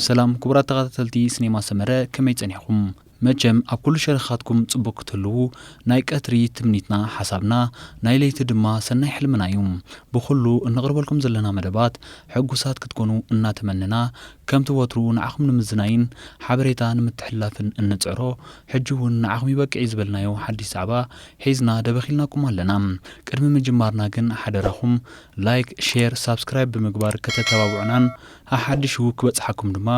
ሰላም ክቡራት ተኸታተልቲ ስኔማ ሰመረ፣ ከመይ ጸኒሕኩም? መቸም ኣብ ኩሉ ሸነኻትኩም ጽቡቕ ክትህልዉ ናይ ቀትሪ ትምኒትና ሓሳብና፣ ናይ ለይቲ ድማ ሰናይ ሕልምና እዩ። ብኹሉ እነቕርበልኩም ዘለና መደባት ሕጉሳት ክትኮኑ እናተመነና፣ ከምቲ ወትሩ ንዓኹም ንምዝናይን ሓበሬታ ንምትሕልላፍን እንጽዕሮ፣ ሕጂ እውን ንዓኹም ይበቅዕ እዩ ዝበልናዮ ሓድሽ ዛዕባ ሒዝና ደበኺልናኩም ኣለና። ቅድሚ ምጅማርና ግን ሓደራኹም ላይክ፣ ሼር፣ ሳብስክራይብ ብምግባር ከተተባብዑናን ሓሓዲሹ ክበጽሓኩም ድማ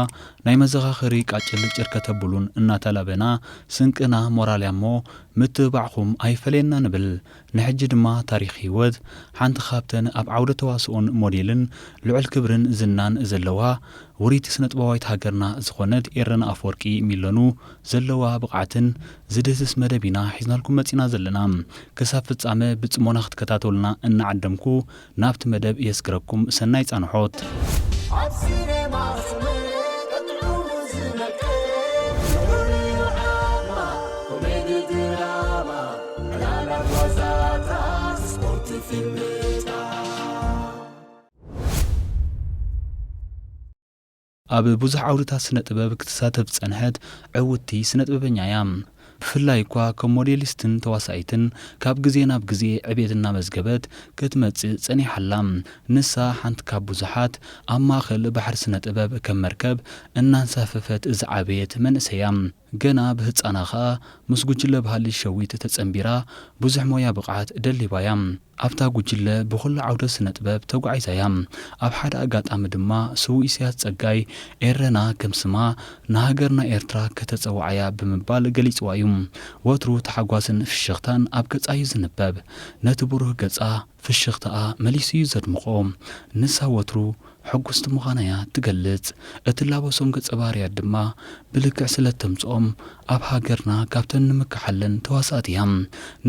ናይ መዘኻኸሪ ቃጭል ጭር ከተብሉን እናተላበና፣ ስንቅና ሞራል እያ እሞ ምትብባዕኹም ኣይፈለየና ንብል። ንሕጂ ድማ ታሪኽ ህይወት ሓንቲ ካብተን ኣብ ዓውደ ተዋስኦን ሞዴልን ልዑል ክብርን ዝናን ዘለዋ ውርይቲ ስነጥበባዊት ሃገርና ዝኾነት ኤረና ኣፈወርቂ ሚለኑ ዘለዋ ብቕዓትን ዝድህስስ መደብ ኢና ሒዝናልኩም መጺና ዘለና። ክሳብ ፍጻመ ብጽሞና ክትከታተሉና እናዓደምኩ ናብቲ መደብ የስግረኩም። ሰናይ ጻንሖት። ኣብ ሲኔማ ሰመረ ጥዑሙ ዝነቅል፣ ኮሜዲ ድራማ፣ ዕላላት ዋዛታት፣ ስፖርት ፊልምታት። ኣብ ብዙሕ ዓውድታት ስነ ጥበብ ክትሳተፍ ዝጸንሐት ዕውትቲ ስነ ጥበበኛ እያ። ብፍላይ እኳ ከም ሞዴሊስትን ተዋሳኢትን ካብ ግዜ ናብ ግዜ ዕቤት እናመዝገበት ክትመጽእ ጸኒሓ ኣላ። ንሳ ሓንቲ ካብ ብዙሓት ኣብ ማእከል ባሕሪ ስነ ጥበብ ከም መርከብ እናንሳፈፈት ዝዓበየት መንእሰይ እያ። ገና ብህጻና ኸኣ ምስ ጉጅለ ባህሊ ሸዊት ተጸንቢራ ብዙሕ ሞያ ብቕዓት ደሊባ እያ። ኣብታ ጉጅለ ብኹሉ ዓውደ ስነ ጥበብ ተጓዒዛ እያ። ኣብ ሓደ ኣጋጣሚ ድማ ስዉእ ኢሳያስ ጸጋይ ኤረና ከም ስማ ንሃገርና ኤርትራ ከተጸውዓያ ብምባል ገሊጽዋ እዩ። ወትሩ ታሕጓስን ፍሽኽታን ኣብ ገጻ እዩ ዝንበብ። ነቲ ብሩህ ገጻ ፍሽኽታኣ መሊሱ እዩ ዘድምቖ። ንሳ ወትሩ ሕጉስቲ ምዃና እያ ትገልጽ። እትላበሶም ገጸ ባህርያት ድማ ብልክዕ ስለ እተምጽኦም ኣብ ሃገርና ካብተን ንምክሓለን ተዋሳእቲ እያ።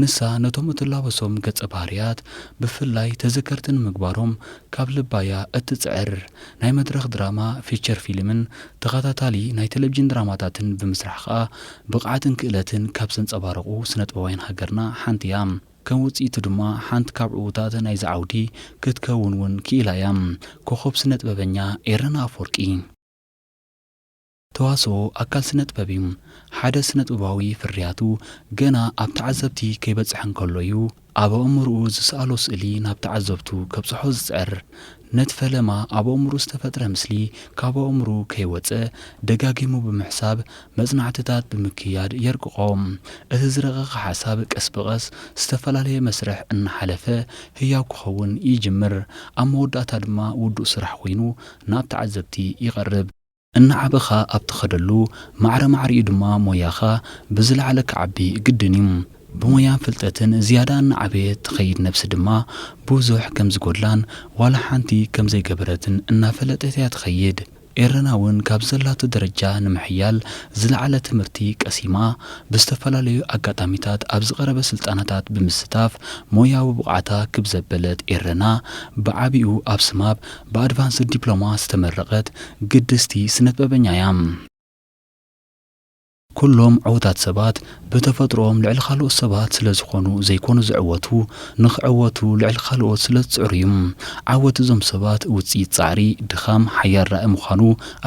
ንሳ ነቶም እትላበሶም ገጸ ባህርያት ብፍላይ ተዘከርቲ ንምግባሮም ካብ ልባ እያ እትጽዕር። ናይ መድረኽ ድራማ፣ ፊቸር ፊልምን ተኸታታሊ ናይ ቴሌቪዥን ድራማታትን ብምስራሕ ከኣ ብቕዓትን ክእለትን ካብ ዘንጸባረቑ ስነጥበባውያን ሃገርና ሓንቲ እያ። ከም ውጽኢቱ ድማ ሓንቲ ካብ ዕዉታት ናይዚ ዓውዲ ክትከውን እውን ክኢላ እያ። ኮኾብ ስነ ጥበበኛ ኤረና ኣፈወርቂ። ተዋስኦ ኣካል ስነ ጥበብ እዩ። ሓደ ስነ ጥበባዊ ፍርያቱ ገና ኣብ ተዓዘብቲ ከይበጽሐ እንከሎ እዩ ኣብ ኣእምሮኡ ዝሰኣሎ ስእሊ ናብ ተዓዘብቱ ከብጽሖ ዝጽዕር። ነቲ ፈለማ ኣብ ኣእምሮኡ ዝተፈጥረ ምስሊ ካብ ኣእምሮኡ ከይወጸ ደጋጊሙ ብምሕሳብ መጽናዕትታት ብምክያድ የርቅቖ። እቲ ዝረቐቐ ሓሳብ ቀስ ብቐስ ዝተፈላለየ መስርሕ እናሓለፈ ህያው ክኸውን ይጅምር። ኣብ መወዳእታ ድማ ውዱእ ስራሕ ኮይኑ ናብ ተዓዘብቲ ይቐርብ። እናዓበኻ ኣብ ትኸደሉ ማዕረ ማዕሪኡ ድማ ሞያኻ ብዝለዓለ ክዓቢ ግድን እዩ። ብሞያን ፍልጠትን ዝያዳ እናዓበየት ትኸይድ ነብሲ ድማ ብዙሕ ከም ዝጎድላን ዋላ ሓንቲ ከም ዘይገበረትን እናፈለጠት እያ ትኸይድ። ኤረና እውን ካብ ዘላቶ ደረጃ ንምሕያል ዝለዓለ ትምህርቲ ቀሲማ፣ ብዝተፈላለዩ ኣጋጣሚታት ኣብ ዝቐረበ ስልጠናታት ብምስታፍ ሞያዊ ብቕዓታ ክብ ዘበለት ኤረና፣ ብዓቢኡ ኣብ ስማብ ብኣድቫንስድ ዲፕሎማ ዝተመረቐት ግድስቲ ስነጥበበኛ እያ። ኩሎም ዕዉታት ሰባት ብተፈጥሮኦም ልዕሊ ካልኦት ሰባት ስለ ዝኾኑ ዘይኮኑ ዝዕወቱ፣ ንኽዕወቱ ልዕሊ ካልኦት ስለ ዝጽዕሩ እዩ። ዓወት እዞም ሰባት ውጽኢት ጻዕሪ፣ ድኻም፣ ሓያል ራኢ ምዃኑ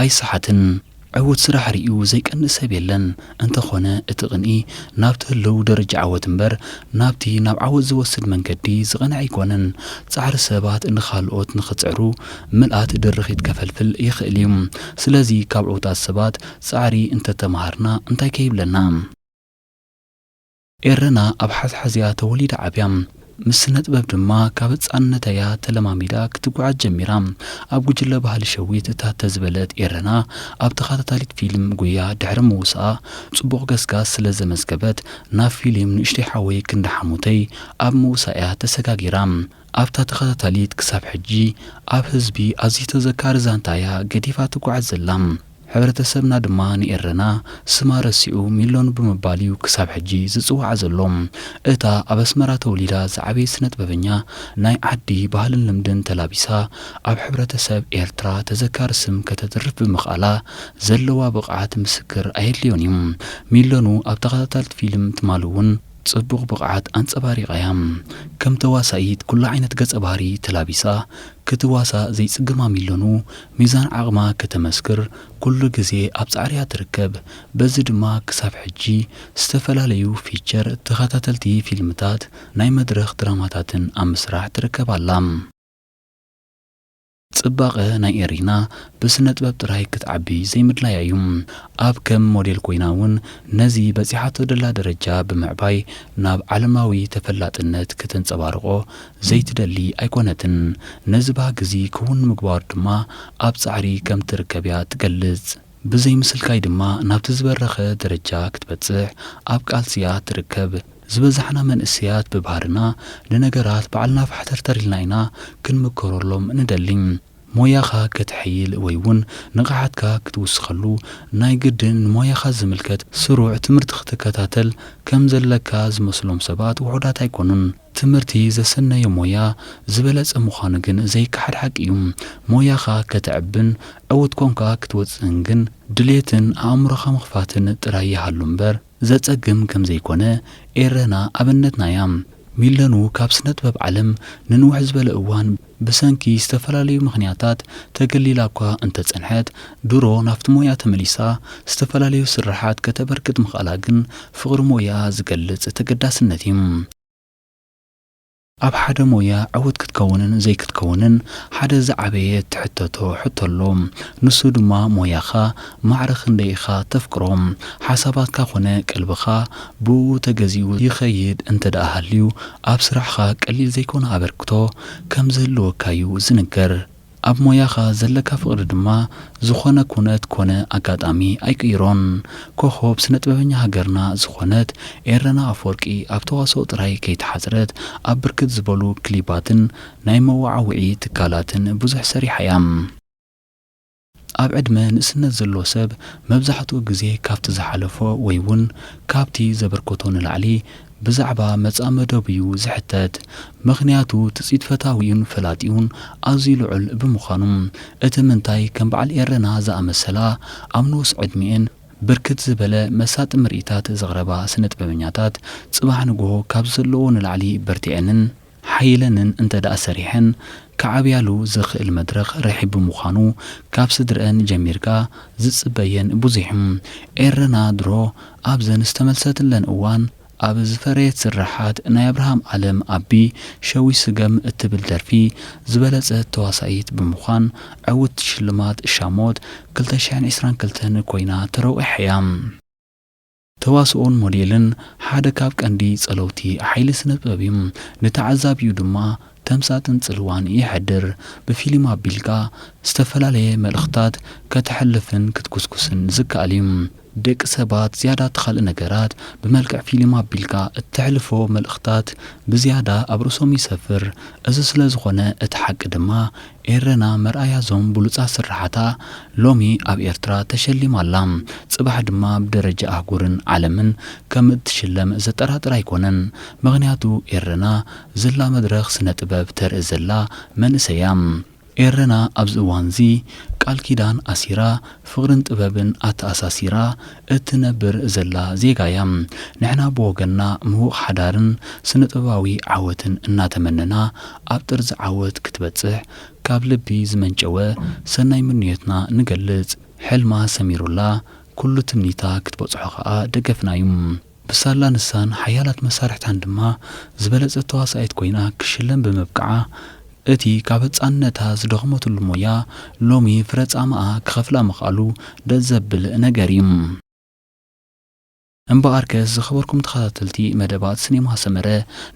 ኣይሰሓትን። ዕዉት ስራሕ ርእዩ ዘይቀንእ ሰብ የለን። እንተኾነ እቲ ቅንኢ ናብቲ ህልው ደረጃ ዓወት እምበር ናብቲ ናብ ዓወት ዝወስድ መንገዲ ዝቐንዐ ኣይኮነን። ጻዕሪ ሰባት ንኻልኦት ንኽጽዕሩ ምልኣት ድርኺት ከፈልፍል ይኽእል እዩ። ስለዚ ካብ ዕዉታት ሰባት ጻዕሪ እንተተማሃርና እንታይ ከ ይብለና? ኤረና ኣብ ሓዝሓዝያ ተወሊዳ ዓብያ። ምስ ስነ ጥበብ ድማ ካብ ህጻንነታ እያ ተለማሚዳ ክትጓዓዝ ጀሚራ። ኣብ ጉጅለ ባህሊ ሸዊት እታ ተዝበለት ኤረና ኣብ ተኸታታሊት ፊልም ጉያ ድሕሪ ምውሳኣ ጽቡቕ ገስጋስ ስለ ዘመዝገበት ናብ ፊልም ንእሽተይ ሓወይ ክንዲ ሓሙተይ ኣብ ምውሳእ እያ ተሰጋጊራ። ኣብታ ተኸታታሊት ክሳብ ሕጂ ኣብ ህዝቢ ኣዝዩ ተዘካሪ ዛንታ እያ ገዲፋ ትጓዓዝ ዘላ። ሕብረተሰብና ድማ ንኤረና ስማ ረሲዑ ሚሎን ብምባል እዩ ክሳብ ሕጂ ዝጽውዓ ዘሎ። እታ ኣብ ኣስመራ ተወሊዳ ዝዓበየት ስነጥበበኛ ናይ ዓዲ ባህልን ልምድን ተላቢሳ ኣብ ሕብረተሰብ ኤርትራ ተዘካሪ ስም ከተትርፍ ብምኽኣላ ዘለዋ ብቕዓት ምስክር ኣየድልዮን እዩ። ሚሎኑ ኣብ ተኸታታሊት ፊልም ትማሊ እውን ጽቡቕ ብቕዓት ኣንጸባሪቓ'ያ። ከም ተዋሳኢት ኩሉ ዓይነት ገጸ ባህሪ ተላቢሳ ክትዋሳእ ዘይጽግማ ሚለኑ፣ ሚዛን ዓቕማ ከተመስክር ኩሉ ግዜ ኣብ ጻዕሪ'ያ ትርከብ። በዚ ድማ ክሳብ ሕጂ ዝተፈላለዩ ፊቸር፣ ተኸታተልቲ ፊልምታት፣ ናይ መድረኽ ድራማታትን ኣብ ምስራሕ ትርከብ ኣላ። ጽባቐ ናይ ኤሪና ብስነ ጥበብ ጥራይ ክትዓቢ ዘይምድላያ እዩ። ኣብ ከም ሞዴል ኮይና እውን ነዚ በጺሓቶ ደላ ደረጃ ብምዕባይ ናብ ዓለማዊ ተፈላጥነት ከተንጸባርቖ ዘይትደሊ ኣይኮነትን። ነዚ ባህጊ እዚ ክውን ንምግባሩ ድማ ኣብ ጻዕሪ ከም ትርከብ'ያ ትገልጽ። ብዘይ ምስልካይ ድማ ናብቲ ዝበረኸ ደረጃ ክትበጽሕ ኣብ ቃልሲ'ያ ትርከብ። ዝበዛሕና መንእሰያት ብባህርና ንነገራት ባዕልና ፋሕተርተር ኢልና ኢና ክንምከረሎም ንደሊ። ሞያኻ ከተሐይል ወይ እውን ንቕሓትካ ክትውስኸሉ ናይ ግድን ንሞያኻ ዝምልከት ስሩዕ ትምህርቲ ክትከታተል ከም ዘለካ ዝመስሎም ሰባት ውሑዳት ኣይኮኑን። ትምህርቲ ዘሰነዮ ሞያ ዝበለጸ ምዃኑ ግን ዘይከሓድ ሓቂ እዩ። ሞያኻ ከተዕብን ዕዉት ኮንካ ክትወጽእን ግን ድሌትን ኣእምሮኻ ምኽፋትን ጥራይ ይሃሉ እምበር ዘጸግም ከም ዘይኮነ ኤረና ኣብነትና እያ። ሚለኑ ካብ ስነ ጥበብ ዓለም ንንውሕ ዝበለ እዋን ብሰንኪ ዝተፈላለዩ ምኽንያታት ተገሊላ እኳ እንተጸንሐት፣ ድሮ ናብቲ ሞያ ተመሊሳ ዝተፈላለዩ ስርሓት ከተበርክት ምኽኣላ ግን ፍቕሪ ሞያኣ ዝገልጽ ተገዳስነት እዩ። ኣብ ሓደ ሞያ ዕዉት ክትከውንን ዘይክትከውንን ሓደ ዝዓበየ እትሕተቶ ሕቶ ኣሎ። ንሱ ድማ ሞያኻ ማዕረ ክንደይ ኢኻ ተፍቅሮ? ሓሳባትካ ኮነ ቀልብኻ ብኡ ተገዚኡ ይኸይድ እንተ ደኣ ሃልዩ፣ ኣብ ስራሕኻ ቀሊል ዘይኮነ ኣበርክቶ ከም ዝህልወካ እዩ ዝንገር። ኣብ ሞያኻ ዘለካ ፍቕሪ ድማ ዝኾነ ኩነት ኮነ ኣጋጣሚ ኣይቅይሮን። ኮኾብ ስነ ጥበበኛ ሃገርና ዝኾነት ኤረና ኣፈወርቂ ኣብ ተዋስኦ ጥራይ ከይተሓጽረት ኣብ ብርክት ዝበሉ ክሊፓትን ናይ መወዓውዒ ትካላትን ብዙሕ ሰሪሓ እያ። ኣብ ዕድመ ንእስነት ዘሎ ሰብ መብዛሕትኡ ግዜ ካብቲ ዝሓለፎ ወይ እውን ካብቲ ዘበርከቶ ንላዕሊ ብዛዕባ መጻኢ መደቡ እዩ ዝሕተት። ምኽንያቱ ትጽቢት ፈታዊኡን ፈላጢኡን ኣዝዩ ልዑል ብምዃኑ፣ እቲ ምንታይ ከም በዓል ኤረና ዝኣመሰላ ኣብ ንኡስ ዕድሚኤን ብርክት ዝበለ መሳጢ ምርኢታት ዘቕረባ ስነ ጥበበኛታት ጽባሕ ንግሆ ካብ ዘለዎ ንላዕሊ በርቲዐንን ሓይለንን እንተ ደኣ ሰሪሐን፣ ክዓብያሉ ዝኽእል መድረኽ ርሒብ ብምዃኑ፣ ካብ ስድረአን ጀሚርካ ዝጽበየን ብዙሕ እዩ። ኤረና ድሮ ኣብዘን ዝተመልሰትለን እዋን፣ ኣብ ዝፈረየት ስርሓት ናይ ኣብርሃም ኣለም ኣቢ ሸዊት ስገም እትብል ደርፊ ዝበለጸት ተዋሳኢት ብምዃን፣ ዕውትቲ ሽልማት ሻሞት ክልተ ሽሕን ዕስራን ክልተን ኮይና ተረዊሓ እያ። ተዋስኦን ሞዴልን ሓደ ካብ ቀንዲ ጸለውቲ ሓይሊ ስነ ጥበብ እዩ። ንተዓዛቢኡ ድማ ተምሳጥን ጽልዋን የሕድር። ብፊልም ኣቢልካ ዝተፈላለየ መልእኽታት ከተሕልፍን ክትኩስኩስን ዝከኣል እዩ። ደቂ ሰባት ዝያዳ እቲ ካልእ ነገራት ብመልክዕ ፊልም ኣቢልካ እተሕልፎ መልእኽታት ብዝያዳ ኣብ ርእሶም ይሰፍር። እዚ ስለ ዝኾነ እቲ ሓቂ ድማ ኤረና መርኣያ እዞም ብሉጻት ስርሓታ ሎሚ ኣብ ኤርትራ ተሸሊማ ኣላ። ጽባሕ ድማ ብደረጃ ኣህጉርን ዓለምን ከም እትሽለም ዘጠራጥር ኣይኮነን። ምኽንያቱ ኤረና ዝላ መድረኽ ስነ ጥበብ ተርኢ ዘላ መንእሰይ እያ። ኤረና ኣብዚ እዋንዚ ቃል ኪዳን ኣሲራ ፍቕርን ጥበብን ኣተኣሳሲራ እትነብር ዘላ ዜጋ እያ። ንሕና ብወገንና ምዉቕ ሓዳርን ስነ ጥበባዊ ዓወትን እናተመነና ኣብ ጥርዚ ዓወት ክትበጽሕ ካብ ልቢ ዝመንጨወ ሰናይ ምንዮትና ንገልጽ። ሕልማ ሰሚሩላ ኩሉ ትምኒታ ክትበጽሖ ከኣ ደገፍና እዩ። ብሳላ ንሳን ሓያላት መሳርሕታን ድማ ዝበለጸት ተዋሳኢት ኮይና ክሽለም ብምብቃዓ፣ እቲ ካብ ህጻንነታ ዝደኸመትሉ ሞያ ሎሚ ፍረ ጻማኣ ክኸፍላ ምኽኣሉ ደስ ዘብል ነገር እዩ። እምበኣርከስ ዝኸበርኩም ተኸታተልቲ መደባት ስኔማ ሰመረ፣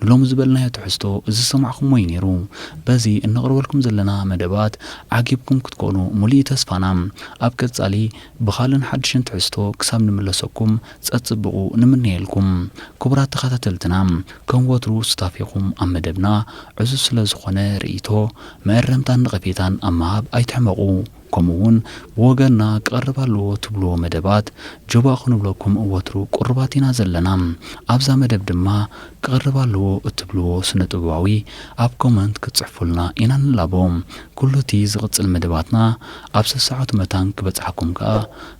ንሎሚ ዝበልናዮ ትሕዝቶ እዚ ዝሰማዕኩሞ እዩ ነይሩ። በዚ እነቕርበልኩም ዘለና መደባት ዓጊብኩም ክትኮኑ ሙሉእ ተስፋና። ኣብ ቀጻሊ ብኻልን ሓድሽን ትሕዝቶ ክሳብ ንምለሰኩም ጸጽብቑ ንምነየልኩም። ክቡራት ተኸታተልትና፣ ከም ወትሩ ሱታፌኹም ኣብ መደብና ዕዙዝ ስለ ዝኾነ ርእይቶ፣ መእረምታን ነቐፌታን ኣብ ምሃብ ኣይትሕመቑ። ከምኡ እውን ብወገንና ክቐርብ ኣለዎ ትብልዎ መደባት ጆባእ ክንብለኩም ወትሩ ቅሩባት ኢና ዘለና። ኣብዛ መደብ ድማ ክቐርብ ኣለዎ እትብልዎ ስነ ጥበባዊ ኣብ ኮመንት ክትጽሕፉልና ኢና ንላቦ። ኩሉ እቲ ዝቕጽል መደባትና ኣብ ሰሰዓቱ መታን ክበጽሓኩም ከኣ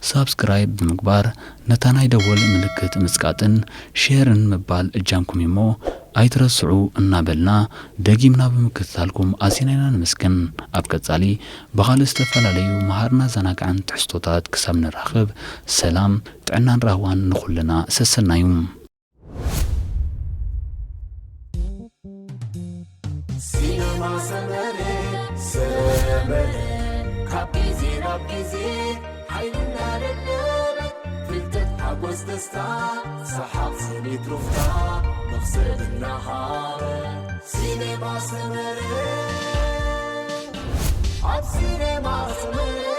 ሳብስክራይብ ብምግባር ነታ ናይ ደወል ምልክት ምጽቃጥን ሼርን ምባል እጃምኩም እሞ ኣይትረስዑ እናበልና ደጊምና ብምክትታልኩም ኣዚና ኢና ነመስግን። ኣብ ቀጻሊ ብኻልእ ዝተፈላለዩ መሃርን ኣዘናጋዕን ትሕዝቶታት ክሳብ ንራኸብ ሰላም፣ ጥዕናን ራህዋን ንኹልና ሰሰናዩ። ሲነማ ሰመረ ሰመረ ካብ ግዜ ናብ ግዜ ሓይልና ደለበ ፍልጠት ሓጎስ ደስታ ሰሓቕ ስኒት ሩፍታ መኽሰብ እናሃበ ሲነማ ሰመረ ኣብ ሲነማ ሰመረ